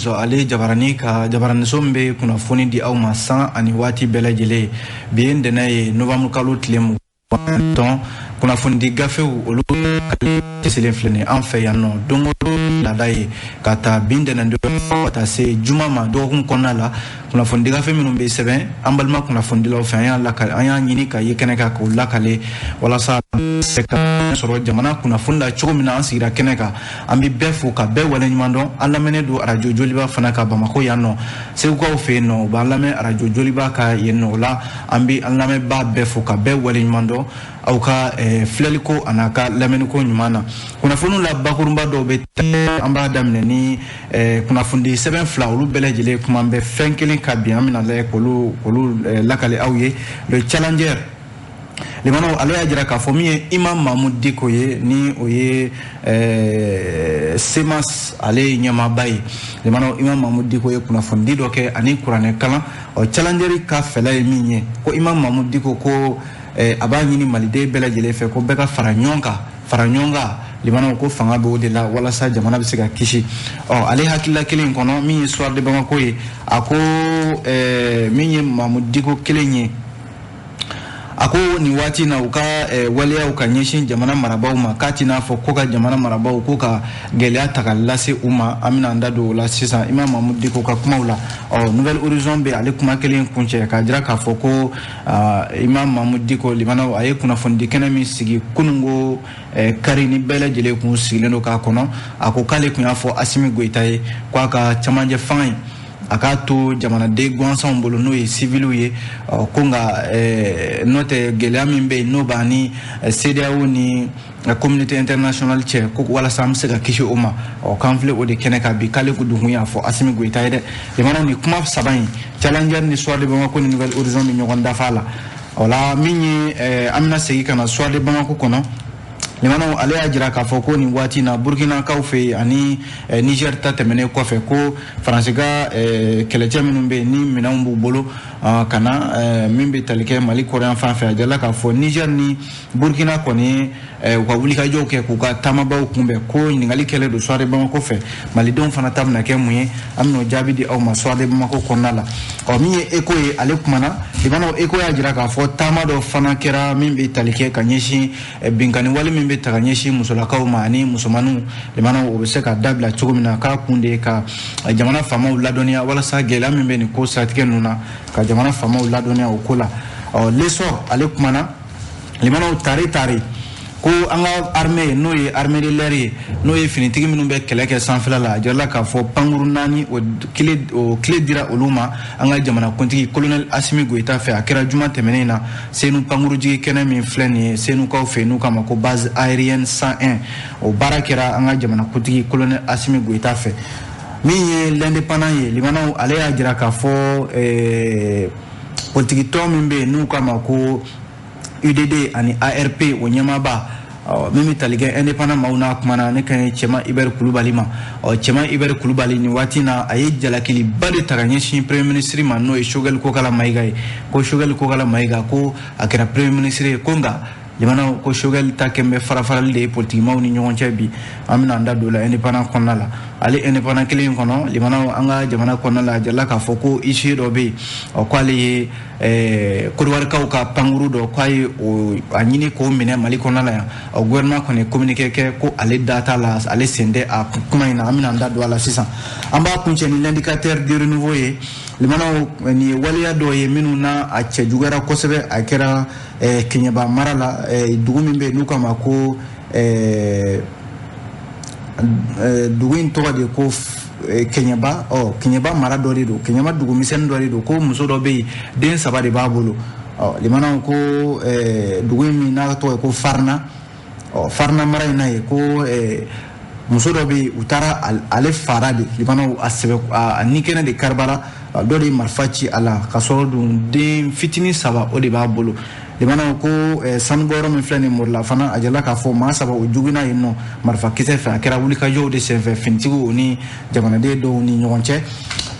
News, ale jabarani ka jabaraniso min bɛ kunnafoni di aw ma san ani waati bɛɛ lajɛlen. Bi ye ntɛnɛn ye, novembre kalo tile 20. Kunnafonidi gafew, olu selen filɛ nin an fɛ yan nɔ don o don, laada ye ka taa bi ntɛnɛn don ka taa se juma ma dɔgɔkun kɔnɔna la. Kunnafonidi gafe minnu bɛ sɛbɛn an balima kunnafonidilaw fɛ, an y'a lakale, an y'a ɲini ka ye kɛnɛ kan k'o lakale walasa se ka sɔrɔ jamana kunnafoni la cogo min na. An sigira kɛnɛ kan, an bɛ bɛɛ fo ka bɛɛ waleɲuman dɔn. An lamɛnnen don Arajo Joliba fana ka Bamako yan nɔ. Segukaw fɛ yen nɔ, u b'an lamɛn Arajo Joliba ka yen nɔ. O la, an bɛ an lamɛnbaa bɛɛ fo ka bɛɛ waleɲuman dɔn aw ka filɛliko an'a ka lamɛnniko ɲuman na. Kunnafoniw la, bakurunba dɔw bɛ, an b'a daminɛ ni kunnafonidi sɛbɛn fila, olu bɛɛ lajɛlen kuma bɛ fɛn kelen ka bi. An bɛna lajɛ k'olu lakale aw ye. Le Challenger, limanaw, ale y'a jira k'a fɔ min ye Imam Mahmoud Dicko ye, ni o ye CMAS ale ye ɲɛmaaba ye. Limanaw, Imam Mahmoud Dicko ye kunnafonidi dɔ kɛ ani kuranɛ kalan. Ɔ, Challenger ka fɛla ye min ye, ko Imam Mahmoud Dicko ko a b'a ɲini maliden bɛɛ lajɛlen fɛ ko bɛɛ ka fara ɲɔgɔn kan, fara ɲɔgɔn kan. Limanaw, ko fanga b'o de la walasa jamana bɛ se ka kisi. Ɔ, ale hakilila kelen in kɔnɔ, min ye Soir de Bamako ye, a ko min ye Mahmoud Dicko kelen ye, a ko nin waati na, u ka waleyaw ka ɲɛsin jamana marabaaw ma, k'a t'i n'a fɔ ko ka jamana marabaaw ko ka gɛlɛya ta ka lase u ma. An bɛna an da don o la sisan, Imam Mahmoud Dicko ka kumaw la. Ɔ, Nouvel Horizon bɛ ale kuma kelen kuncɛ k'a jira k'a fɔ ko Imam Mahmoud Dicko, limanaw, a ye kunnafonidi kɛnɛ min sigi kununko kari ni bɛɛ lajɛlen kun sigilen don k'a kɔnɔ, a ko k'ale kun y'a fɔ Assimi Goïta ye k'a ka camancɛ fanga in, a k'a to jamanaden gansanw bolo, n'o ye siviliw ye. Ko nka n'o tɛ, gɛlɛya min bɛ yen, n'o b'a ni CEDEAO ni communauté internationale cɛ, ko walasa an bɛ se ka kisi o ma. Ɔ, k'an filɛ o de kɛnɛ kan bi, k'ale ko dun y'a fɔ Assimi Goïta ye dɛ. Jamana ni kuma saba in, Challenger ni Soir de Bamako ni Nouvel Horizon, bɛ ɲɔgɔn dafa la. O la, min ye, an bɛna segin ka na Soir de Bamako kɔnɔ. Limanaw, ale y'a jira k'a fɔ ko nin waati na, Burkinakaw fɛ yen ani Niger ta tɛmɛnen kɔfɛ, ko Faransi ka kɛlɛcɛ minnu bɛ yen ni minɛnw b'u bolo ka na min bɛ tali kɛ Mali kɔrɔyan fan fɛ, a jirala k'a fɔ Niger ni Burkina kɔni u ka wulikajɔw kɛ k'u ka taamabaw kunbɛn. Ko ɲininkali kɛlen don Soir de Bamako fɛ, malidenw fana ta bɛna kɛ mun ye? An bɛn'o jaabi di aw ma Soir de Bamako kɔnɔna la. Ɔ, min ye Écho ye, ale kumana. Limanaw, Écho y'a jira k'a fɔ taama dɔ fana kɛra min bɛ tali kɛ ka ɲɛsin binkanni wale min bɛ ta ka ɲɛsin musolakaw ma ani musomaninw. Limanaw, o bɛ se ka dabila cogo min na, k'a kun de ye ka jamana faamaw ladɔnniya walasa gɛlɛya min bɛ nin ko siratigɛ ninnu na, ka jamana faamaw ladɔnniya o ko la. Ɔ, L'Essor, ale kumana. Limanaw, tare tare ko an ka armée, n'o ye armée de l'air ye, n'o ye finitigi minnu bɛ kɛlɛ kɛ sanfɛla la, a jirala k'a fɔ pankuru naani, o kile dira olu ma an ka jamanakuntigi colonel Assimi Goïta fɛ. A kɛra juma tɛmɛnen na Senu pankurujigi kɛnɛ min filɛ nin ye Senukaw fɛ, n'u k'a ma ko base aérienne 101. O baara kɛra an ka jamanakuntigi colonel Assimi Goïta fɛ. Min ye L'Indépendant ye, limanaw, ale y'a jira k'a fɔ politiki tɔn min bɛ yen n'u k'a ma ko UDD ani ARP, o ɲɛmaaba min bɛ tali kɛ Indépendant maaw n'a kumana, ne ka ɲi Cɛma Hubert Kulubali ma. Ɔ, Cɛma Hubert Kulubali, nin waati na, a ye jalakiliba de ta ka ɲɛsin premier ministre ma, n'o ye Choguel Kokalla Maïga ye. Ko Choguel Kokalla Maïga, ko a kɛra premier ministre ye, ko nka jamana ko Choguel ta kɛn bɛ fara-farali de ye politikimaw ni ɲɔgɔn cɛ bi. An bɛna an da don o la Indépendant kɔnɔna la. Ale Indépendant kelen in kɔnɔ, limanaw, an ka jamana kɔnɔna la, a jirala k'a fɔ ko huissier dɔ bɛ yen. Ɔ, k'ale ye Kodiwarikaw ka pankuru dɔ, k'a ye o a ɲini k'o minɛ Mali kɔnɔna la yan. Ɔ, gouvernement kɔni ye communiqué kɛ ko ale da t'a la, ale sen tɛ a kuma in na. An bɛna an da don a la sisan. An b'a kuncɛ ni L'Indicateur du Renouveau ye. Limanaw, nin ye waleya dɔw ye minnu na a cɛ juguyara kosɛbɛ. A kɛra Kɛɲɛba mara la, dugu min bɛ yen n'u k'a ma ko dugu in tɔgɔ de ko Kɛɲɛba. Ɔ, Kɛɲɛba mara dɔ de don, Kɛɲɛba dugu misɛnnin dɔ de don. Ko muso dɔ bɛ yen, den saba de b'a bolo. Ɔ, limanaw, ko dugu in min n'a tɔgɔ ye ko Farina, ɔ, Farina mara in na yen, ko muso dɔ bɛ yen, u taara ale fara de. Limanaw, a sɛbɛ a ni kɛnɛ de karibara, dɔ de ye marifa ci a la, ka sɔrɔ dun den fitinin saba o de b'a bolo. Limanaw, ko sanubɔyɔrɔ min filɛ nin Morila fana, a jirala k'a fɔ maa saba o joginna yen nɔ marifakisɛ fɛ. A kɛra wulikajɔw de senfɛ finitigiw ni jamanaden dɔw ni ɲɔgɔn cɛ.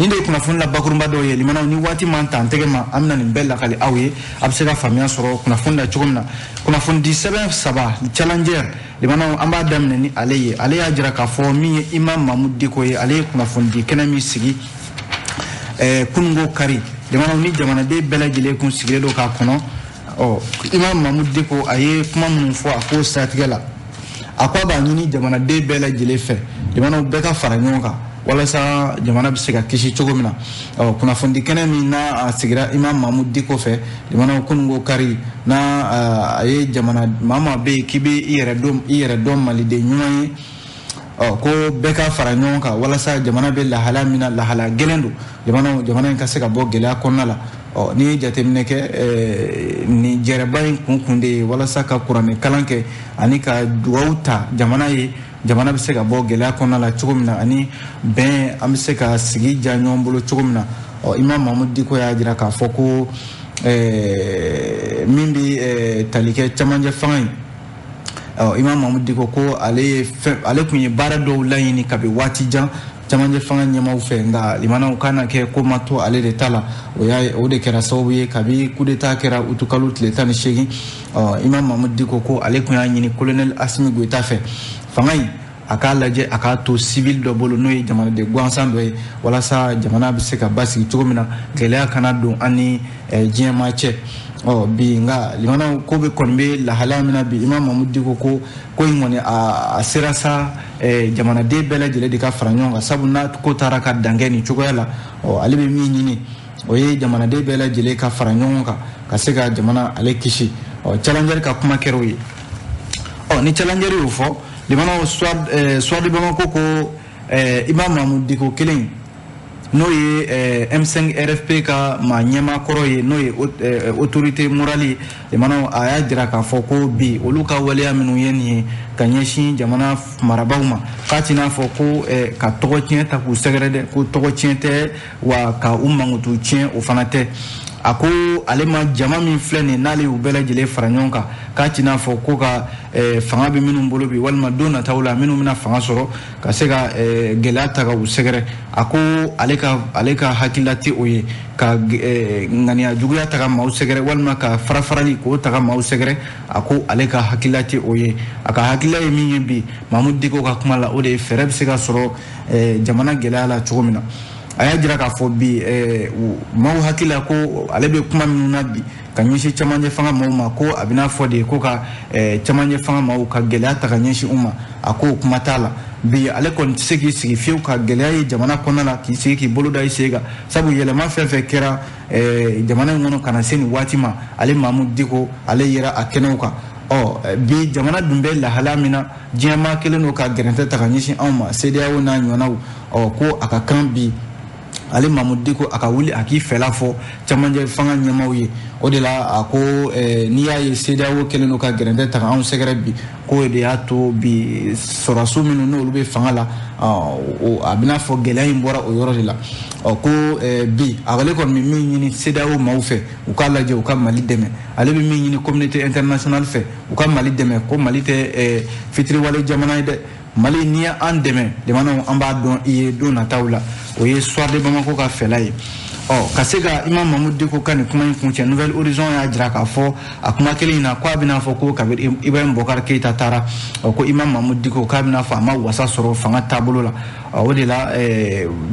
Nin de ye kunnafoni la bakurunba dɔw ye. Limanaw, ni waati man ta an tɛgɛ ma, an bɛna nin bɛɛ lakali aw ye, a bɛ se ka faamuya sɔrɔ kunnafoni la cogo min na. Kunnafoni di sɛbɛn 3 Challenger, limanaw, an b'a daminɛ ni ale ye. Ale y'a jira k'a fɔ min ye Imam Mahmoud Dicko ye, ale ye kunnafoni di kɛnɛ min sigi kununko kari, limanaw, ni jamanaden bɛɛ lajɛlen kun sigilen don k'a kɔnɔ. Ɔ, Imam Mahmoud Dicko, a ye kuma minnu fɔ a ko siratigɛ la, a ko a b'a ɲini jamanaden bɛɛ lajɛlen fɛ, jamanaw bɛɛ ka fara ɲɔgɔn kan walasa jamana bɛ se ka kisi cogo min na. Ɔ, kunnafonidi kɛnɛ min n'a a sigira Imam Mahmoud Dicko fɛ, jamanaw, kununko kari, n'a a ye jamana maa maa bɛ yen k'i bɛ i yɛrɛ dɔn maliden ɲuman ye, ɔ, ko bɛɛ ka fara ɲɔgɔn kan walasa jamana bɛ lahala min na, lahala gɛlɛn don, jamana jamana in ka se ka bɔ gɛlɛya kɔnɔna la. Ɔ, n'i ye jateminɛ kɛ, nin jɛrɛba in kun de ye walasa ka kuranɛ kalan kɛ ani ka dugawu ta jamana ye, jamana bɛ se ka bɔ gɛlɛya kɔnɔna la cogo min na, ani bɛn, an bɛ se ka sigi diya ɲɔgɔn bolo cogo min na. Ɔ, Imam Mahmoud Dicko y'a jira k'a fɔ ko min bɛ tali kɛ camancɛ fanga in, ɔ, Imam Mahmoud Dicko ko ale ye fɛn, ale tun ye baara dɔw laɲini kabi waati jan camancɛ fanga ɲɛmaw fɛ, nka limanaw kana kɛ ko ma to ale de ta la. O y'a o de kɛra sababu ye kabi coup d'état kɛra utukalo tile 18. Ɔ, Imam Mahmoud Dicko ko ale tun y'a ɲini colonel Assimi Goïta fɛ, fanga in a k'a lajɛ a k'a to civil dɔ bolo, n'o ye jamanaden gansan dɔ ye, walasa jamana bɛ se ka basigi cogo min na, gɛlɛya kana don an ni diɲɛmaa cɛ. Ɔ, bi nka, limanaw, ko bɛ kɔni bɛ lahalaya min na bi, Imam Mahmoud Dicko ko ko in kɔni a sera sa, jamanaden bɛɛ lajɛlen de ka fara ɲɔgɔn kan, sabu n'a ko taara ka dankɛ nin cogoya la. Ɔ, ale bɛ min ɲini, o ye jamanaden bɛɛ lajɛlen ka fara ɲɔgɔn kan ka se ka jamana ale kisi. Ɔ, Challenger ka kuma kɛra o ye. Ɔ, ni Challenger y'o fɔ, limanaw, Soir de Bamako ko Imam Mahmoud Dicko kelen, n'o ye M5 RFP ka maa ɲɛmaa kɔrɔ ye, n'o ye autorité morale ye, limanaw, a y'a jira k'a fɔ ko bi olu ka waleya minnu ye nin ye ka ɲɛsin jamana marabaaw ma, k'a t'i n'a fɔ ko ka tɔgɔ tiɲɛ ta k'u sɛgɛrɛ dɛ, ko tɔgɔ tiɲɛ tɛ wa, ka u mankutu tiɲɛ o fana tɛ. A ko ale ma jama min filɛ nin ye, n'ale y'u bɛɛ lajɛlen fara ɲɔgɔn kan, k'a t'i n'a fɔ ko ka fanga bɛ minnu bolo bi, walima don nataw la minnu bɛna fanga sɔrɔ, ka se ka gɛlɛya ta ka u sɛgɛrɛ. A ko ale ka hakilila tɛ o ye, ka ŋaniya juguya ta ka maaw sɛgɛrɛ, walima ka fara farali k'o ta ka maaw sɛgɛrɛ. A ko ale ka hakilila tɛ o ye. A ka hakilila ye min ye bi, Mahmoud Dicko ka kuma la, o de ye fɛɛrɛ bɛ se ka sɔrɔ jamana gɛlɛya la cogo min na. A y'a jira k'a fɔ bi maaw hakili la ko ale bɛ kuma minnu na bi ka ɲɛsin camancɛ fanga maaw ma, ko a bɛna fɔ de ko ka camancɛ fanga maaw ka gɛlɛya ta ka ɲɛsin u ma. A ko o kuma t'a la bi. Ale kɔni tɛ se k'i sigi fiyewu ka gɛlɛya ye jamana kɔnɔna la, k'i sigi k'i bolo da i sen kan, sabu yɛlɛma fɛn fɛn kɛra jamana in kɔnɔ ka na se nin waati ma, ale Mahmoud Dicko, ale yera a kɛnɛw kan. Ɔ, bi jamana dun bɛ lahalaya min na, diɲɛmaa kelen don ka gɛrɛntɛ ta ka ɲɛsin anw ma, CEDEAO n'a ɲɔgɔnnaw. Ɔ, ko a ka kan bi ale Mahmoud Dicko a ka wuli a k'i fɛla fɔ camancɛ fanga ɲɛmaaw ye. O de la a ko n'i y'a ye CEDEAO kɛlen don ka gɛrɛntɛ ta ka anw sɛgɛrɛ bi, k'o de y'a to bi sɔrɔdasiw minnu n'olu bɛ fanga la, a bɛna fɔ gɛlɛya in bɔra o yɔrɔ de la. Ɔ, ko bi ale kɔni bɛ min ɲini CEDEAO maaw fɛ, u k'a lajɛ u ka Mali dɛmɛ. Ale bɛ min ɲini communauté internationale fɛ, u ka Mali dɛmɛ, ko Mali tɛ fitiriwale jamana ye dɛ. Mali, n'i ye an dɛmɛ, jamanaw, an b'a dɔn i ye don nataw la. O ye Soir de Bamako ka fɛla ye. Ɔ, ka se ka Imam Mahmoud Dicko ka nin kuma in kuncɛ, Nouvel Horizon y'a jira k'a fɔ a kuma kelen in na ko a bɛna fɔ ko kabini Ibrahim Boubacar Keïta taara, ɔ, ko Imam Mahmoud Dicko k'a bɛna fɔ a ma wasa sɔrɔ fanga taabolo la. Ɔ, o de la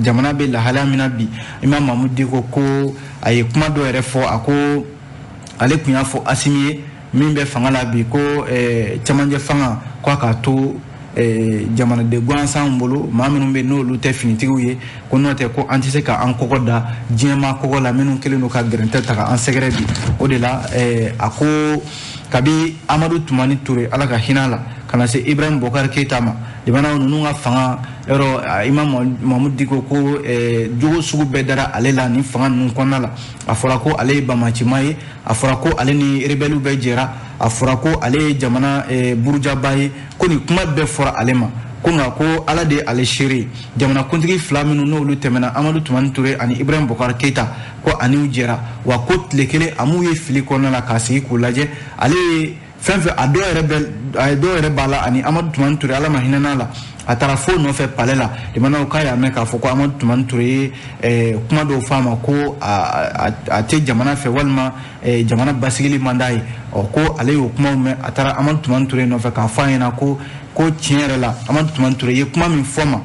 jamana bɛ lahalaya min na bi, Imam Mahmoud Dicko ko a ye kuma dɔ yɛrɛ fɔ. A ko ale tun y'a fɔ Assimi ye min bɛ fanga la bi, ko camancɛ fanga, ko a k'a to jamanaden gansanw bolo, maa minnu bɛ n'olu tɛ finitigiw ye, ko n'o tɛ ko an tɛ se ka an kɔgɔ da diɲɛmaa kɔgɔ la minnu kɛlen don ka gɛrɛntɛ ta ka an sɛgɛrɛ bi. O de la a ko kabi Amadu Tumani Ture, Ala ka hinɛ la, ka na se Ibrahim Boubacar Keïta ma, jamana ninnu ka fanga yɔrɔ, Imam Mahmoud Dicko ko jogo sugu bɛɛ dara ale la nin fanga ninnu kɔnɔna la. A fɔra ko ale ye bamacima ye, a fɔra ko ale ni rebelle bɛɛ jɛra, a fɔra ko ale ye jamana burujaba ye, ko nin kuma bɛɛ fɔra ale ma, ko nka ko Ala de ye ale seere. Jamanakuntigi fila minnu n'olu tɛmɛna, Amadu Tumani Ture ani Ibrahim Boubacar Keïta, ko aniw jɛra wa, ko tile kelen a m'u ye fili kɔnɔna la k'a sigi k'u lajɛ. Ale ye fɛn fɛn a dɔw yɛrɛ bɛ, a dɔw yɛrɛ b'a la ani Amadu Tumani Ture, Ala ma hinɛ n'a la, A taara fo nɔfɛ palais la. Limanaw, k'a y'a mɛn k'a fɔ ko Amadu Tumani Ture ye kuma dɔw fɔ a ma, ko a tɛ jamana fɛ walima jamana basigili man d'a ye. Ɔ, ko ale y'o kumaw mɛn, a taara Amadu Tumani Ture nɔfɛ k'a fɔ a ɲɛna ko tiɲɛ yɛrɛ la, Amadu Tumani Ture ye kuma min fɔ ma,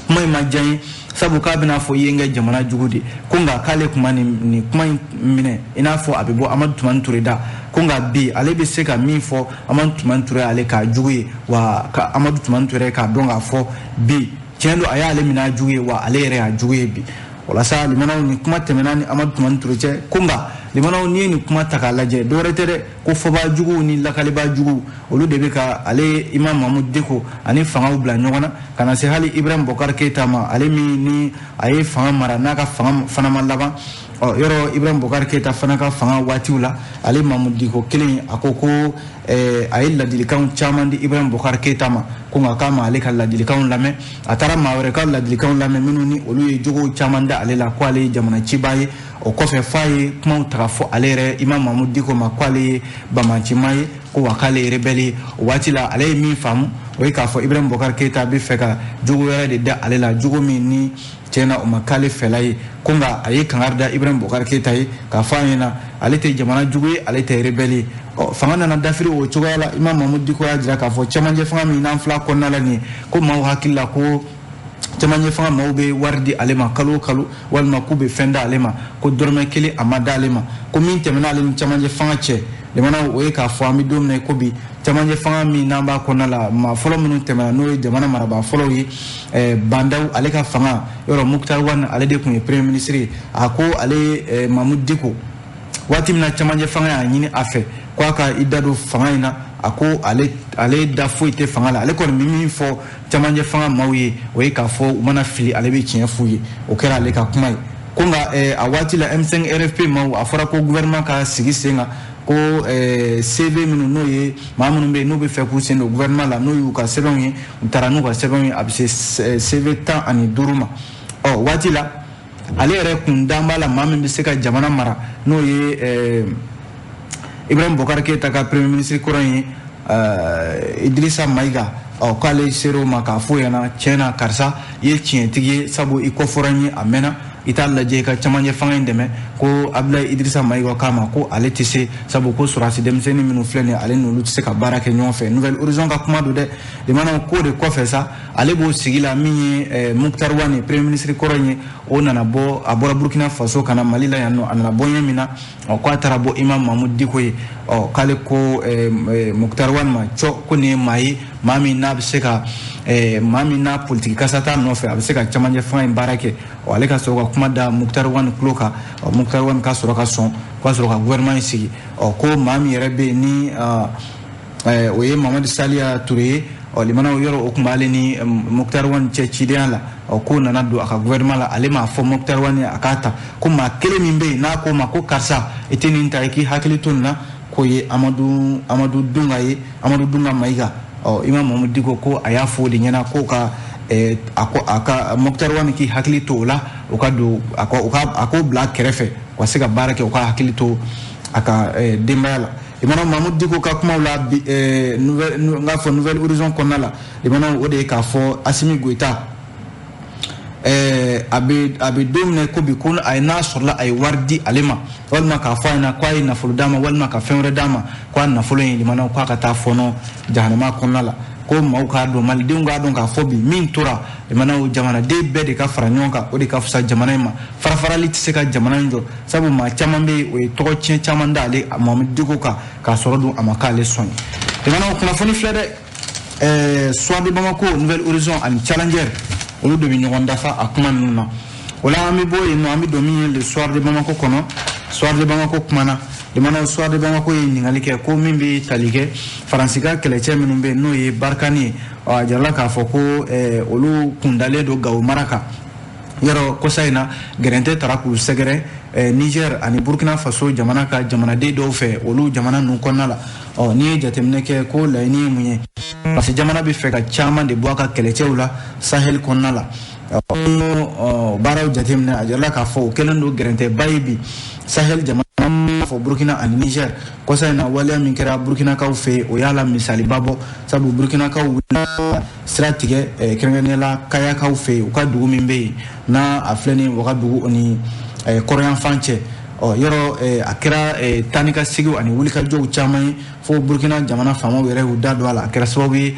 kuma in ma diya n ye, sabu k'a bɛna fɔ i ye n kɛ jamana jugu de. Ko nka k'ale kuma nin kuma in minɛ i n'a fɔ a bɛ bɔ Amadu Tumani Ture da. Ko nka bi ale bɛ se ka min fɔ Amadu Tumani Ture, ale k'a jugu ye wa, ka Amadu Tumani Ture k'a dɔn k'a fɔ bi tiɲɛ don, a y'ale minɛ a jugu ye wa, ale yɛrɛ y'a jugu ye bi. Walasa limanaw, nin kuma tɛmɛna ni Amadu Tumani Ture cɛ. Ko nka limanaw, n'i ye nin kuma ta k'a lajɛ, dɔwɛrɛ tɛ dɛ, ko fɔbaa juguw ni lakalibaa juguw, olu de bɛ ka ale Imam Mamudu Diko ani fangaw bila ɲɔgɔn na, ka na se hali Ibrahim Bɔkari Keyita ma, ale min ni a ye fanga mara, n'a ka fanga fana ma laban. Ɔ, yɔrɔ Ibrahim Bɔkari Keyita fana ka fanga waatiw la, ale Mamudu Diko kelen, a ko ko a ye ladilikanw caman di Ibrahim Bɔkari Keyita ma, ko nka k'a ma ale ka ladilikanw lamɛn. A taara maa wɛrɛ ka ladilikanw lamɛn minnu ni olu ye jogow caman da ale la, ko ale ye jamana cibaa ye. O kɔfɛ, f'a ye kumaw ta ka fɔ ale yɛrɛ Imam Mamudu Diko ma, ko ale ye bamancima ye, ko wa k'ale ye rebelle ye. O waati la, ale ye min faamu, o ye k'a fɔ Ibrahim Bɔkari Keyita bɛ fɛ ka jogo wɛrɛ de da ale la, jogo min ni tiɲɛna o ma k'ale fɛla ye. Ko nka a ye kangari da Ibrahim Bɔkari Keyita ye k'a fɔ a ɲɛna, ale tɛ jamana jugu ye, ale tɛ rebelle ye. Ɔ, fanga nana dafiri o cogoya la. Imam Mamudu Diko y'a jira k'a fɔ cɛmancɛ fanga min n'an fila kɔnɔna la nin ye, ko maaw hakili la ko cɛmancɛ fanga maaw bɛ wari di ale ma kalo o kalo, walima k'u bɛ fɛn d'ale ma, ko dɔrɔmɛ kelen a ma d'ale ma. Ko min tɛmɛna ale ni cɛmancɛ fanga cɛ, jamana, o ye k'a fɔ an bɛ don min na ko bi, cɛmancɛ fanga min n'an b'a kɔnɔna la, maa fɔlɔ minnu tɛmɛna, n'o ye jamana marabaa fɔlɔw ye, Bandaw ale ka fanga yɔrɔ, Moctar Ouane, ale de tun ye premier ministre ye. A ko ale Mamudu Diko, waati min na cɛmancɛ fanga y'a ɲini a fɛ ko a ka i da don fanga in na, a ko ale da foyi tɛ fanga la. Ale kɔni bɛ min fɔ cɛmancɛ fanga maaw ye, o ye k'a fɔ u mana fili, ale bɛ tiɲɛ f'u ye. O kɛra ale ka kuma ye. Ko nka a waati la, M5 RFP maaw, a fɔra ko gouvernement ka sigi sen kan, ko CV minnu, n'o ye maa minnu bɛ yen n'u bɛ fɛ k'u sen don gouvernement la, n'o y'u ka sɛbɛnw ye, u taara n'u ka sɛbɛnw ye, a bɛ se CV 15 ma. Ɔ, waati la, ale yɛrɛ kun dan b'a la maa min bɛ se ka jamana mara, n'o ye Ibrahim Bɔkari Keyita ka premier ministre kɔrɔ in ye, Idrissa Mayiga. Ɔ, k'ale ser'o ma k'a fɔ ɲɛna, tiɲɛ na, karisa, i ye tiɲɛtigi ye, sabu i kɔfɔra n ye a mɛnna, i t'a lajɛ i ka cɛmancɛ fanga in dɛmɛ. Ko Abdoulaye Idrissa Mayiga k'a ma ko ale tɛ se, sabu ko sɔrɔdasi denmisɛnnin minnu filɛ nin ye, ale n'olu tɛ se ka baara kɛ ɲɔgɔn fɛ. Nouvel Horizon ka kuma don dɛ. Limanaw, k'o de kɔfɛ sa, ale b'o sigi la, min ye Moctar Ouane, premier ministre kɔrɔ in ye, o nana bɔ, a bɔra Burkina Faso ka na Mali la yan nɔ. A nana bɔ ɲɛ min na, ɔ, k'a taara bɔ Imam Mamudu Diko ye. Ɔ, k'ale ko Moctar Ouane ma cɔ ko nin ye maa ye, maa min n'a bɛ se ka, maa min n'a politiki kasa t'a nɔfɛ, a bɛ se ka cɛmancɛ fanga in baara kɛ. Ɔ, ale ka sɔrɔ ka kuma da Moctar Ouane tulo kan. Ɔ, Moctar Ouane ka sɔrɔ ka sɔn ka sɔrɔ ka gouvernement in sigi. Ɔ, ko maa min yɛrɛ bɛ yen ni o ye Mamadu Saliya Ture ye, ɔ, limanaw, yɔrɔ o tun b'ale ni Moctar Ouane cɛ cidenya la. Ɔ, k'o nana don a ka gouvernement la. Ale m'a fɔ Moctar Ouane ye a k'a ta, ko maa kelen min bɛ yen n'a ko ma ko karisa, i tɛ nin ta, i k'i hakili to nin na, k'o ye Amadu Dunga ye, Amadu Dunga Mayiga. Ɔ, Imam Mamudu Diko ko a y'a fɔ o de ɲɛna ko ka a ko a ka Moctar Ouane k'i hakili to o la, o ka don a ko a k'o bila a kɛrɛfɛ, u ka se ka baara kɛ, u ka hakili to a ka denbaya la. Limanaw, Mamudu Diko ka kumaw la bi, nouvelle, n k'a fɔ Nouvel Horizon kɔnɔna la, limanaw, o de ye k'a fɔ Asimi Goyita, a bɛ don min na ko bi, ko a ye n'a sɔrɔla a ye wari di ale ma, walima k'a fɔ a ɲɛna k'a ye nafolo d'a ma, walima ka fɛn wɛrɛ d'a ma, k'a nafolo in, limanaw, k'a ka taa fɔɔnɔ jahanama kɔnɔna la. Ko maaw k'a dɔn, malidenw k'a dɔn k'a fɔ bi min tora, limanaw, jamanaden bɛɛ de ka fara ɲɔgɔn kan, o de ka fisa jamana in ma. Farafarali tɛ se ka jamana in jɔ, sabu maa caman bɛ yen, o ye tɔgɔ tiɲɛ caman da ale Mamudu Diko kan, k'a sɔrɔ dun a ma k'ale sɔn ye. Limanaw, kunnafoni filɛ dɛ, Soir de Bamako, Nouvel Horizon ani Challenger, olu de bɛ ɲɔgɔn dafa a kuma ninnu na. O la, an bɛ bɔ yen nɔ, an bɛ don min ye le Soir de Bamako kɔnɔ. Soir de Bamako kumana. Limanaw, Soir de Bamako ye ɲininkali kɛ ko min bɛ tali kɛ Faransi ka kɛlɛcɛ minnu bɛ yen, n'o ye Barkhane ye. Ɔ, a jirala k'a fɔ ko olu kundalen don Gawo mara kan. Yɔrɔ kɔsa in na, gɛrɛntɛ taara k'u sɛgɛrɛ Niger ani Burkina Faso jamana ka jamanaden dɔw fɛ, olu jamana ninnu kɔnɔna la. Ɔ, n'i ye jateminɛ kɛ, ko laɲini ye mun ye? Parce que jamana bɛ fɛ ka caman de bɔ a ka kɛlɛcɛw la Sahel kɔnɔna la. Ɔ, baaraw jateminɛ, a jirala k'a fɔ o kɛlen don gɛrɛntɛba ye bi Sahel jamana fɔ. fɔ Burkina ani Niger kɔsa in na, waleya min kɛra Burkinakaw fɛ, o y'a la misaliba bɔ, sabu Burkinakaw wulila sira tigɛ, kɛrɛnkɛrɛnnenya la Kayakaw fɛ yen, u ka dugu min bɛ yen n'a a filɛ ni Wagadugu ni kɔrɔyanfan cɛ. Ɔ yɔrɔ a kɛra taa ni ka seginw ani wulikajɔw caman ye, fo Burkina jamana faamaw yɛrɛ y'u da don a la. A kɛra sababu ye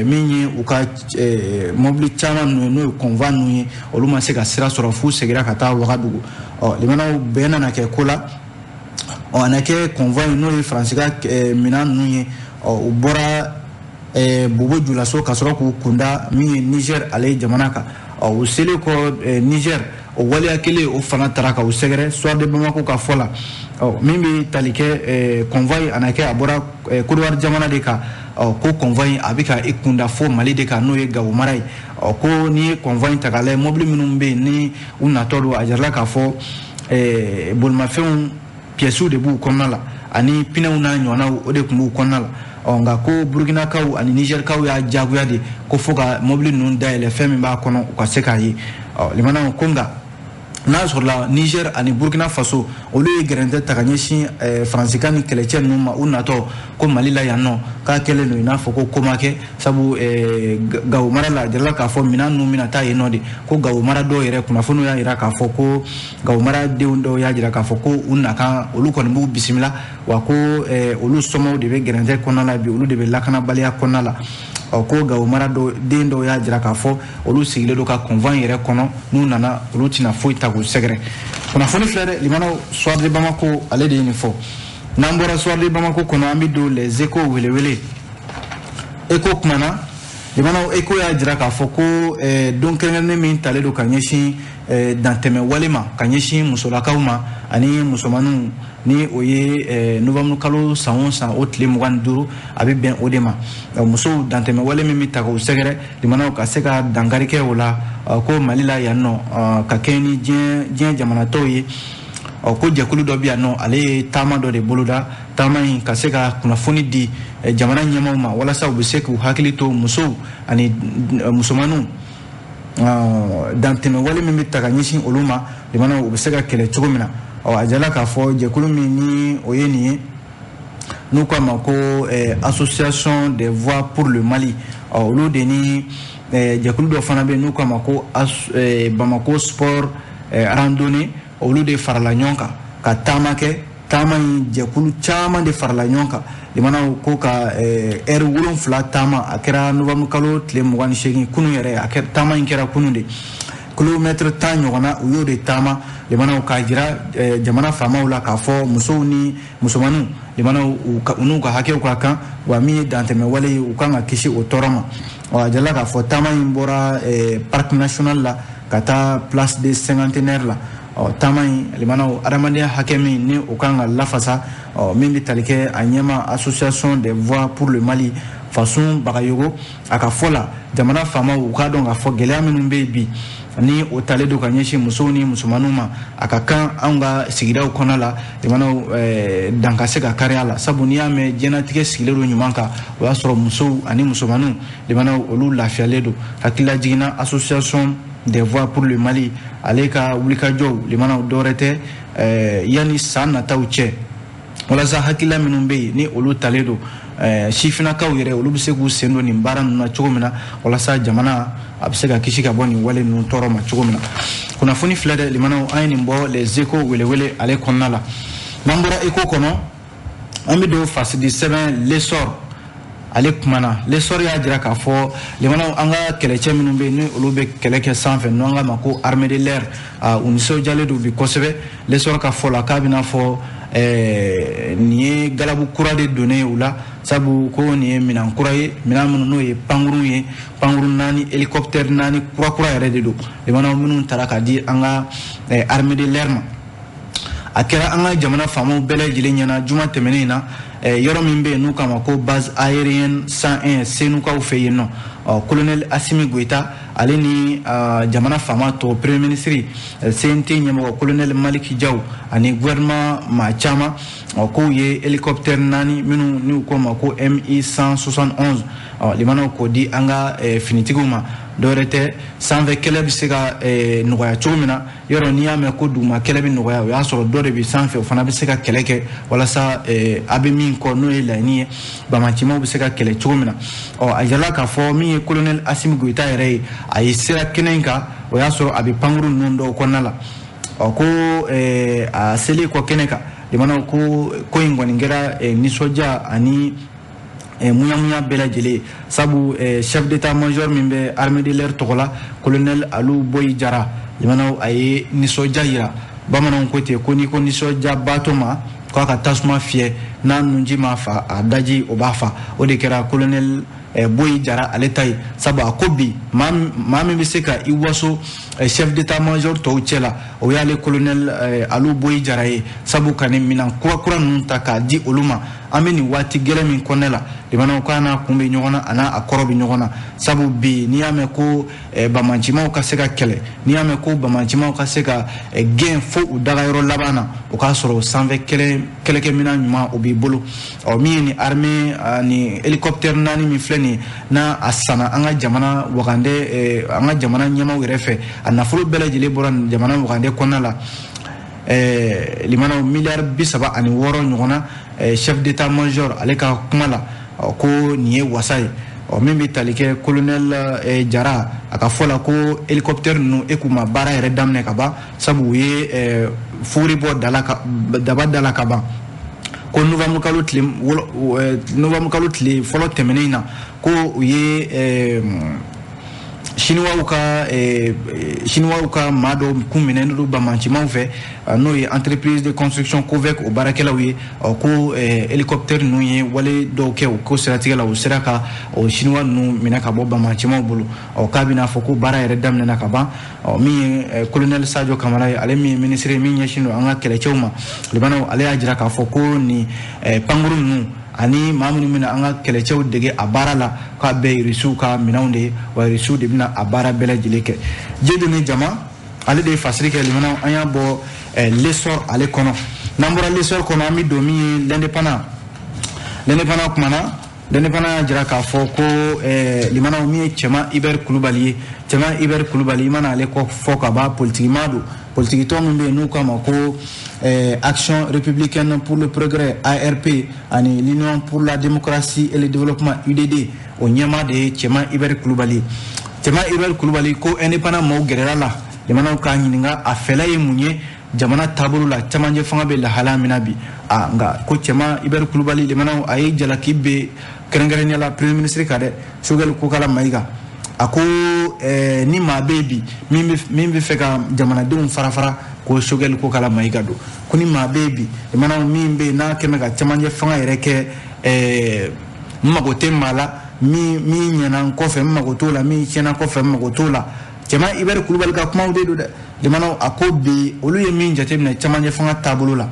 min ye, u ka mɔbili caman ninnu ye, n'o ye convoi ninnu ye, olu ma se ka sira sɔrɔ f'u seginna ka taa Wagadugu. Ɔ limanaw, bɛn nana kɛ ko la. Ɔ a na kɛ convoi in, n'o ye Faransi ka minɛn ninnu ye, ɔ u bɔra Bobo Julaso ka sɔrɔ k'u kunda min ye Niger ale jamana kan. Ɔ u selen kɔ Niger, o waleya kelen o fana taara ka u sɛgɛrɛ. Soir de Bamako ka fɔ la, ɔ min bɛ tali kɛ convoi, a na kɛ a bɔra Côte d'Ivoire jamana de kan. Ɔ ko convoi a bɛ ka i kunda fo Mali de kan, n'o ye Gawo mara ye. Ɔ ko n'i ye convoi in ta k'a lajɛ, mobili minnu bɛ yen ni u natɔ don, a jirala k'a fɔ bolimafɛnw pièces de b'u kɔnɔna la, ani pinɛw n'a ɲɔgɔnnaw, o de tun b'u kɔnɔna la. Ɔ nka ko Burkinakaw ani Nizɛrikaw y'a diyagoya de ko fo ka mobili ninnu dayɛlɛ, fɛn min b'a kɔnɔ, u ka se k'a ye. Ɔ limanaw, ko nka n'a sɔrɔla Niger ani Burkina Faso, olu ye gɛrɛntɛ ta ka ɲɛsin Faransikan ni kɛlɛcɛ ninnu ma, u natɔ ko Mali la yan nɔ, k'a kɛlen don i n'a fɔ ko ko ma kɛ, sabu Gawo mara la, a jirala k'a fɔ minɛn ninnu bɛna taa yen nɔ de. Ko Gawo mara dɔw yɛrɛ, kunnafoniw y'a jira k'a fɔ ko Gawo mara denw dɔw y'a jira k'a fɔ ko u nakan, olu kɔni b'u bisimila wa, ko olu somɔgɔw de bɛ gɛrɛntɛ kɔnɔna la bi, olu de bɛ lakanabaliya kɔnɔna la. Ɔ ko Gawo mara dɔw den dɔw y'a jira k'a fɔ olu sigilen don ka convoi yɛrɛ kɔnɔ, n'u nana, olu tɛna foyi ta k'u sɛgɛrɛ. Kunnafoni filɛ dɛ, limanaw, Soir de Bamako ale de ye nin fɔ. N'an bɔra Soir de Bamako kɔnɔ, an bɛ don Les Échos welewele. Écho kumana, limanaw. Écho y'a jira k'a fɔ ko don kɛrɛnkɛrɛnnen min talen don ka ɲɛsin dantɛmɛ wale ma, ka ɲɛsin musolakaw ma ani musomaninw, ni o ye novembre kalo san o san o tile 25, a bɛ bɛn o de ma. Musow dantɛmɛ wale min bɛ ta k'u sɛgɛrɛ, limanaw, ka se ka dankari kɛ o la, ko Mali la yan nɔ, ka kɛɲɛ ni diɲɛ jamana tɔw ye, ɔ ko jɛkulu dɔ bɛ yan nɔ, ale ye taama dɔ de boloda. Taama in ka se ka kunnafoni di jamana ɲɛmaaw ma, walasa u bɛ se k'u hakili to musow ani musomaninw dantɛmɛ wale min bɛ ta ka ɲɛsin olu ma, limanaw, u bɛ se ka kɛlɛ cogo min na. Ɔ a jala k'a fɔ jɛkulu min ni o ye nin ye, n'u k'a ma ko Association des voix pour le Mali, ɔ olu de ni jɛkulu dɔ fana bɛ yen n'u k'a ma ko Bamako Sport Randonnée, olu de farala ɲɔgɔn kan ka taama kɛ. Taama in, jɛkulu caman de farala ɲɔgɔn kan, limanaw, ko ka ɛri 7 taama. A kɛra novembre kalo tile 28, kunun yɛrɛ. A kɛra, taama in kɛra kunun de, kilomɛtiri 10 ɲɔgɔnna, u y'o de taama, limanaw, k'a jira jamana faamaw la k'a fɔ musow ni musomaninw, limanaw, u n'u ka hakɛw ka kan, wa min ye dantɛmɛ wale ye, u kan ka kisi o tɔɔrɔ ma. Ɔ a jirala k'a fɔ taama in bɔra Parc national la ka taa Place de Cinquantenaire la. Ɔ taama in, limanaw, adamadenya hakɛ min ni o kan ka lafasa, ɔ min bɛ tali kɛ a ɲɛma Association des voix pour le Mali, Fasun Bagayogo, a ka fɔ la, jamana faamaw u k'a dɔn k'a fɔ gɛlɛya minnu bɛ yen bi, ni o talen don ka ɲɛsin musow ni musomaninw ma, a ka kan anw ka sigidaw kɔnɔ la, limanaw, dan ka se ka kari a la, sabu n'i y'a mɛn diɲɛlatigɛ sigilen don ɲuman kan, o y'a sɔrɔ musow ani musomaninw, limanaw, olu lafiyalen don. Hakilila jiginna, Association des voix pour le Mali ale ka wulikajɔw, limanaw, dɔwɛrɛ tɛ yanni san nataw cɛ, walasa hakilila minnu bɛ yen ni olu talen don, sifinnakaw yɛrɛ, olu bɛ se k'u sen don nin baara ninnu na cogo min na, walasa jamana a bɛ se ka kisi ka bɔ nin wale ninnu tɔɔrɔ ma cogo min na. Kunnafoni filɛ dɛ, limanaw, an ye nin bɔ Les Échos welewele ale kɔnɔna la. N'an bɔra Écho kɔnɔ, an bɛ don fasidi sɛbɛn L'Essor ale kumana. L'Essor y'a jira k'a fɔ, limanaw, an ka kɛlɛcɛ minnu bɛ yen ni olu bɛ kɛlɛ kɛ sanfɛ, n'an k'a ma ko armée de l'air, u nisɔndiyalen don bi kosɛbɛ. L'Essor ka fɔ la, k'a bɛna fɔ nin ye galabu kura de donnen ye u la, sabu ko nin ye minɛn kura ye, minɛn minnu n'o ye pankurun ye, pankurun naani, hélicoptère naani kura kura yɛrɛ de don, limanaw, minnu taara ka di an ka armée de l'air ma. A kɛra an ka jamana faamaw bɛɛ lajɛlen ɲɛna juma tɛmɛnen in na, yɔrɔ min bɛ yen n'u k'a ma ko base aérienne 101, Senukaw fɛ yen nɔ. Colonel Assimi Goïta ale ni jamana faama tɔ, premier ministre, CNT ɲɛmɔgɔ colonel Malick Diaw ani gouvernement maa caman, k'u ye hélicoptère naani minnu n'u k'o ma ko Mi 171, limanaw, k'o di an ka finitigiw ma. Dɔwɛrɛ tɛ, sanfɛ kɛlɛ bɛ se ka nɔgɔya cogo min na, yɔrɔ n'i y'a mɛn ko duguma kɛlɛ bɛ nɔgɔya, o y'a sɔrɔ dɔ de bɛ sanfɛ, o fana bɛ se ka kɛlɛ kɛ walasa a bɛ min kɔ n'o ye laɲini ye, bamacimaw bɛ se ka kɛlɛ cogo min na. Ɔ, a yirala k'a fɔ min ye colonel Assimi Goïta yɛrɛ ye, a ye sera kɛnɛ in kan, o y'a sɔrɔ a bɛ pankuru ninnu dɔw kɔnɔna la. Ɔ, ko a selen kɔ kɛnɛ kan, jamanaw ko in kɔni kɛra nisɔndiya ani muɲamuɲa bɛɛ lajɛlen, sabu chef d'état major min bɛ armée de l'air tɔgɔ la, colonel Alou Boyi Jara, jamanaw a ye nisɔndiya yira. Bamananw ko ten ko n'i ko nisɔndiya baatɔ ma k'a ka tasuma fiyɛ, n'a nunji ma fa, a daji o b'a fa. O de kɛra colonel Boyi Jara ale ta ye, sabu a ko bi maa min bɛ se ka i waso chef d'état major tɔw cɛ la, o y'ale colonel Alou Boyi Jara ye, sabu ka nin minɛn kura kura ninnu ta k'a di olu ma. An bɛ nin waati gɛlɛn min kɔnɔna la, limanaw k'a n'a kun bɛ ɲɔgɔn na, a n'a a kɔrɔ bɛ ɲɔgɔn na, sabu bi n'i y'a mɛn ko bamancimaw ka se ka kɛlɛ, n'i y'a mɛn ko bamancimaw ka se ka gɛn fo u dagayɔrɔ laban na, o k'a sɔrɔ sanfɛ kɛlɛkɛminɛn ɲuman o b'i bolo. Ɔ, min ye nin armée ni hélicoptère 4 min filɛ nin ye, n'a a sanna an ka jamana wagandɛ, an ka jamana ɲɛmaaw yɛrɛ fɛ, a nafolo bɛɛ lajɛlen bɔra jamana wagandɛ kɔnɔna la, limanaw miliyari 36 ɲɔgɔn na. Chef d'état major ale ka kuma la, ko nin ye wasa ye. Ɔ, min bɛ tali kɛ colonel Jara a ka fɔ la, ko hélicoptère ninnu e k'u ma baara yɛrɛ daminɛ ka ban, sabu u ye fuguri bɔ daba da la ka ban, ko novembre kalo tile fɔlɔ tɛmɛnen in na, ko u ye Siniwaw ka maa dɔw kun minɛnen don bamacimaw fɛ, n'o ye entreprise de construction COVEC o baarakɛlaw ye. Ko hélicoptère ninnu ye wale dɔw kɛ o ko siratigɛ la, u sera ka o Siniwa ninnu minɛ ka bɔ bamacimaw bolo. Ɔ, k'a bɛna fɔ ko baara yɛrɛ daminɛna ka ban. Ɔ, min ye colonel Sadio Kamara ye, ale min ye ministre ye min ɲɛsin don an ka kɛlɛcɛw ma, limanaw, ale y'a jira k'a fɔ ko nin pankuru ninnu ani maa minnu bɛna an ka kɛlɛcɛw dege a baara la, k'a bɛɛ Irisiw ka minɛnw de ye, wa Irisiw de bɛna a baara bɛɛ lajɛlen kɛ. Dieudonné Jama ale de ye fasiri kɛ. Limanaw, an y'a bɔ L'Essor ale kɔnɔ. N'an bɔra L'Essor kɔnɔ, an bɛ don min ye L'Indépendant. L'Indépendant kumana, L'Indépendant y'a jira k'a fɔ ko limanaw, min ye Cɛma Hubert Kulubali ye, Cɛma Hubert Kulubali, i mana ale kɔ fɔ ka ban, politikima don, politikitɔn min bɛ yen n'u k'a ma ko Action républicaine pour le progrès, ARP, ani l'Union pour la démocratie et le développement, UDD, o ɲɛmaa de ye Cɛma Hubert Kulubali. Cɛma Hubert Kulubali ko Indépendant maaw gɛrɛla la, limanaw k'a ɲininka a fɛla ye mun ye jamana taabolo la, camancɛ fanga bɛ lahalaya min na bi. A nka ko Cɛma Hubert Kulubali, limanaw, a ye jalaki bɛ kɛrɛnkɛrɛnnenya la premier ministre kan dɛ, Choguel Kokala Maïga. A ko ni maa bɛ yen bi min bɛ fɛ ka jamanadenw fara fara, ko Choguel Kokala Maïga don. Ko ni maa bɛ yen bi, limanaw, min bɛ yen n'a kɛmɛ ka camancɛ fanga yɛrɛ kɛ, n mago tɛ maa la, min ɲɛna n kɔfɛ n mago t'o la, min tiɲɛna kɔfɛ n mago t'o la. Cɛma Hubert Kulubali ka kumaw de don dɛ. Limanaw, a ko bi olu ye min jateminɛ camancɛ fanga taabolo la,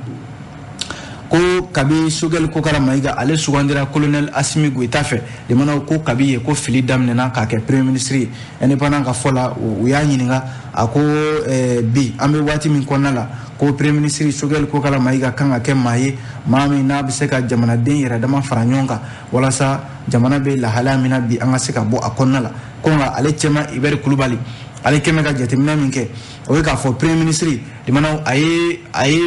ko kabi Choguel Kokala Maïga ale sugandira colonel Assimi Goïta fɛ, limanaw, ko kabi ye ko fili daminɛna k'a kɛ premier ministre ye. Indépendant ka fɔ la, u y'a ɲininka, a ko bi an bɛ waati min kɔnɔna la, ko premier ministre Choguel Kokala Maïga kan ka kɛ maa ye, maa min n'a bɛ se ka jamanaden yɛrɛ dama fara ɲɔgɔn kan walasa jamana bɛ lahalaya min na bi, an ka se ka bɔ a kɔnɔna la. Ko nka ale Cɛma Hubert Kulubali, ale kɛmɛ ka jateminɛ min kɛ, o ye k'a fɔ premier ministre, limanaw, a ye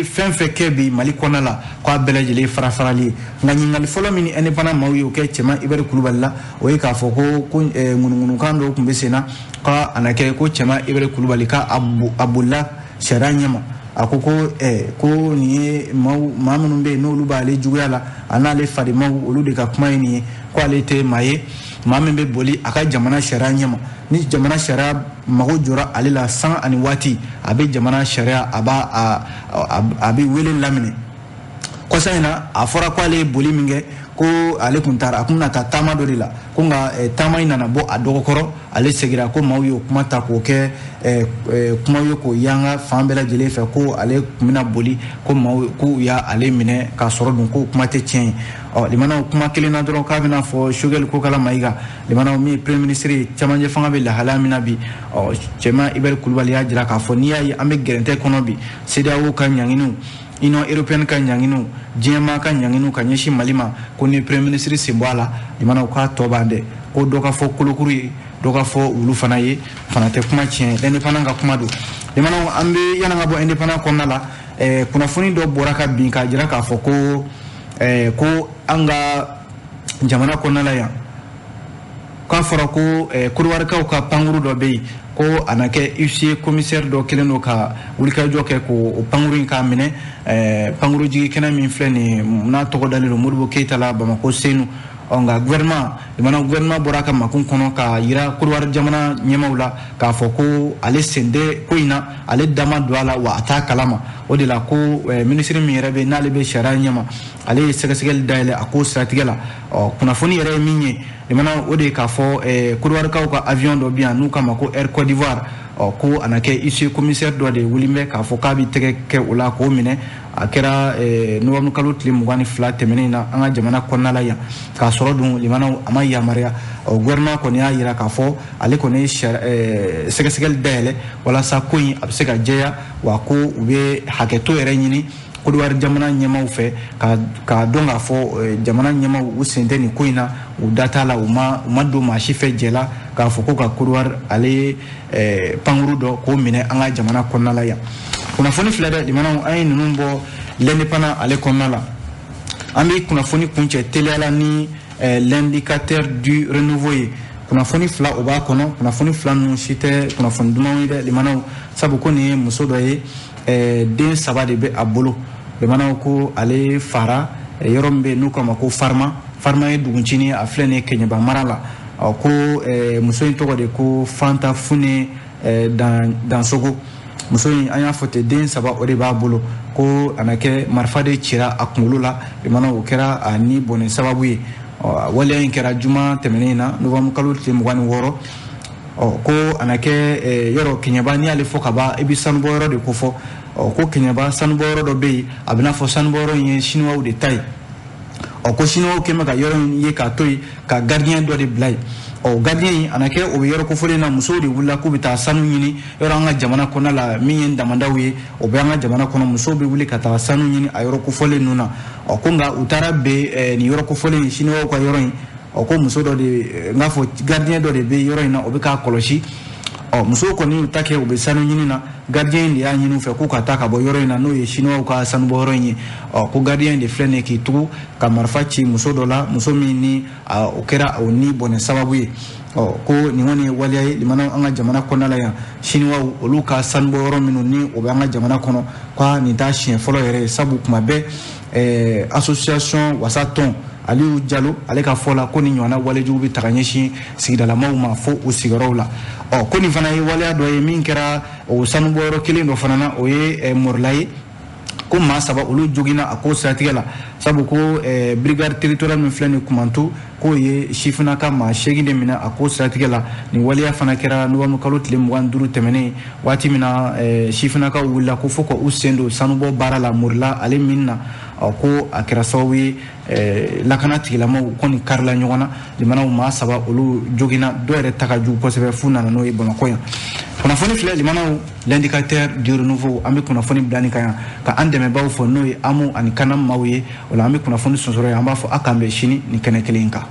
fɛn fɛn kɛ bi Mali kɔnɔna la, k'a bɛɛ lajɛlen fara farali ye. Nka ɲininkali fɔlɔ min Indépendant maaw ye o kɛ Cɛma Hubert Kulubali la, o ye k'a fɔ ko ŋunuŋunukan dɔw tun bɛ sen na k'a na kɛ ko Cɛma Hubert Kulubali k'a a bolila sariya ɲɛma. A ko ko nin ye maaw maa minnu bɛ yen n'olu b'ale juguya la, a n'ale fadenmaw, olu de ka kuma ye nin ye, ko ale tɛ maa ye, maa min bɛ boli a ka jamana sariya ɲɛma. Ni jamana sariya mago jɔra ale la san ani waati, a bɛ jamana sariya, a b'a a bɛ wele laminɛ. Kɔsa in na, a fɔra ko ale ye boli min kɛ, ko ale kun taara, a kun bɛna taa taama dɔ de la, ko nka taama in nana bɔ a dɔgɔkɔrɔ, ale seginna, ko maaw y'o kuma ta k'o kɛ kumaw ye k'o yanga fan bɛɛ lajɛlen fɛ, ko ale kun bɛna boli, ko maaw k'u y'ale minɛ k'a sɔrɔ dun k'o kuma tɛ tiɲɛ ye. Ɔ, limanaw, kuma kelen na dɔrɔn, k'a bɛna fɔ Choguel Kokala Maïga, limanaw, min ye premier ministre ye, camancɛ fanga bɛ lahalaya min na bi. Ɔ, Cɛma Hubert Kulubali y'a jira k'a fɔ n'i y'a ye an bɛ gɛrɛntɛ kɔnɔ bi, CEDEAO ka ɲanginiw Union européenne ka ɲanginiw, diɲɛmaa ka ɲanginiw ka ɲɛsin Mali ma, ko ni premier ministre sen bɔ a la, limanaw k'a tɔ ban dɛ. Ko dɔ ka fɔ kolokuru ye, dɔ ka fɔ wulu fana ye, fana tɛ kuma tiɲɛ. L'Indépendant ka kuma don. Limanaw, an bɛ yan'an ka bɔ Indépendant kɔnɔna la, kunnafoni dɔ bɔra ka bin k'a jira k'a fɔ ko an ka jamana kɔnɔna la yan, k'a fɔra ko Kodiwarikaw ka pankuru dɔ bɛ yen, ko a na kɛ huissier commissaire dɔ kɛlen don ka wulikajɔ kɛ k'o pankuru in k'a minɛ. Pankuru jigi kɛnɛ min filɛ nin ye, n'a tɔgɔ dalen don Modibo Keyita la Bamakɔ Senu. Ɔ nka gouvernement, limana, gouvernement bɔra ka makun kɔnɔ k'a yira Kodiwari jamana ɲɛmaw la k'a fɔ ko ale sen tɛ ko in na, ale da ma don a la, wa a t'a kalama. O de la ko minisiri min yɛrɛ bɛ n'ale bɛ sariya ɲɛma, ale ye sɛgɛsɛgɛli dayɛlɛ a ko siratigɛ la. Ɔ kunnafoni yɛrɛ ye min ye, limana, o de ye k'a fɔ Kodiwarikaw ka avion dɔ bɛ yan n'u k'a ma ko Air Côte d'Ivoire. Ɔ ko a na kɛ huissier commissaire dɔ de wuli bɛ k'a fɔ k'a bɛ tɛgɛ kɛ o la k'o minɛ. A kɛra novembre kalo tile 22 tɛmɛnen na an ka jamana kɔnɔna la yan, k'a sɔrɔ dun, limanaw, a ma yamaruya. Ɔ gouvernement kɔni y'a yira k'a fɔ ale kɔni ye sɛgɛsɛgɛli dayɛlɛ walasa ko in a bɛ se ka jɛya, wa ko u bɛ hakɛto yɛrɛ ɲini Kodiwari jamana ɲɛmaw fɛ k'a dɔn k'a fɔ jamana ɲɛmaw u sen tɛ nin ko in na, u da t'a la, u ma don maa si fɛ jɛ la k'a fɔ ko ka Kodiwari ale pankuru dɔ k'o minɛ an ka jamana kɔnɔna la yan. Kunnafoni filɛ dɛ, limanaw, an ye ninnu bɔ L'Indépendant ale kɔnɔna la. An bɛ kunnafoni kuncɛ teliya la ni L'Indicateur du Renouveau ye. Kunnafoni fila o b'a kɔnɔ. Kunnafoni fila ninnu si tɛ kunnafoni dumanw ye dɛ, limanaw, sabu ko nin ye muso dɔ ye, den saba de bɛ a bolo. Limanaw, ko ale fara yɔrɔ min bɛ yen n'u k'a ma ko Farima. Farima ye duguncinin, a filɛ nin ye Kɛɲɛba mara la. Ɔ ko muso in tɔgɔ de ko Fanta Fune Dansogo. Muso in, an y'a fɔ ten, den saba o de b'a bolo. Ko a na kɛ marifa de cira a kunkolo la, limanaw, o kɛra a ni bɔnɛ sababu ye. Ɔ waleya in kɛra juma tɛmɛnen in na, novembre kalo tile 26. Ɔ ko a na kɛ yɔrɔ Kɛɲɛba, n'i y'ale fɔ ka ban, i bɛ sanubɔyɔrɔ de ko fɔ. Ɔ ko Kɛɲɛba sanubɔyɔrɔ dɔ bɛ yen, a bɛ n'a fɔ sanubɔyɔrɔ in ye Siniwaw de ta ye. Ɔ ko Siniwaw kɛn bɛ ka yɔrɔ in ye k'a to yen, ka gardien dɔ de bila yen. Ɔ gardien in, a na kɛ o bɛ yɔrɔ kofɔlen na, musow de wulila k'u bɛ taa sanu ɲini. Yɔrɔ an ka jamana kɔnɔna la, min ye damandaw ye, o bɛ an ka jamana kɔnɔ, musow bɛ wuli ka taa sanu ɲini a yɔrɔ kofɔlen ninnu na. Ɔ ko nka u taara ben nin yɔrɔ kofɔlen in, Siniwaw ka yɔrɔ in. Ɔ ko muso dɔ de, n k'a fɔ gardien dɔ de bɛ yɔrɔ in na, o bɛ k'a kɔlɔsi. Ɔ musow kɔni y'u ta kɛ, u bɛ sanu ɲini na. Gardien in de y'a ɲini u fɛ k'u ka taa ka bɔ yɔrɔ in na, n'o ye Siniwaw ka sanubɔyɔrɔ in ye. Ɔ ko gardien in de filɛ nin ye k'i tugu ka marifa ci muso dɔ la, muso min ni o kɛra o ni bɔnɛ sababu ye. Ɔ ko nin kɔni ye waleya ye, limanaw, an ka jamana kɔnɔna la yan, Siniwaw olu ka sanubɔyɔrɔ minnu ni o bɛ an ka jamana kɔnɔ, ko nin t'a siɲɛ fɔlɔ yɛrɛ ye, sabu kuma bɛɛ association wasa tɔn Aliyu Jalo ale ka fɔ la, ko nin ɲɔgɔnna walejugu bɛ taga ɲɛsin sigidalamaw ma fo u sigiyɔrɔw la. Ɔ ko nin fana ye waleya dɔ ye min kɛra o sanubɔyɔrɔ kelen dɔ fana na, o ye Morila ye. Ko maa saba olu joginna a ko siratigɛ la, sabu ko brigade territoriale min filɛ nin Kumantu, k'o ye sifinnaka maa 8 de minɛ a ko siratigɛ la. Nin waleya fana kɛra novembre kalo tile 25 tɛmɛnen, waati min na sifinnakaw wulila ko fo ka u sen don sanubɔ baara la Morila ale min na. Ɔ ko a kɛra sababu ye lakana tigilamaw kɔni karila ɲɔgɔn na. Limanaw, maa saba olu joginna, dɔw yɛrɛ ta ka jugu kosɛbɛ f'u nana n'o ye Bamakɔ yan. Kunnafoni filɛ, limanaw, L'Indicateur du Renouveau. An bɛ kunnafoni bila nin kan yan ka an dɛmɛbaaw fɔ, n'o ye AMO ani Kanam maaw ye. O la an bɛ kunnafoni sɔsɔrɔ yan, an b'a fɔ a k'an bɛn sini nin kɛnɛ kelen in kan.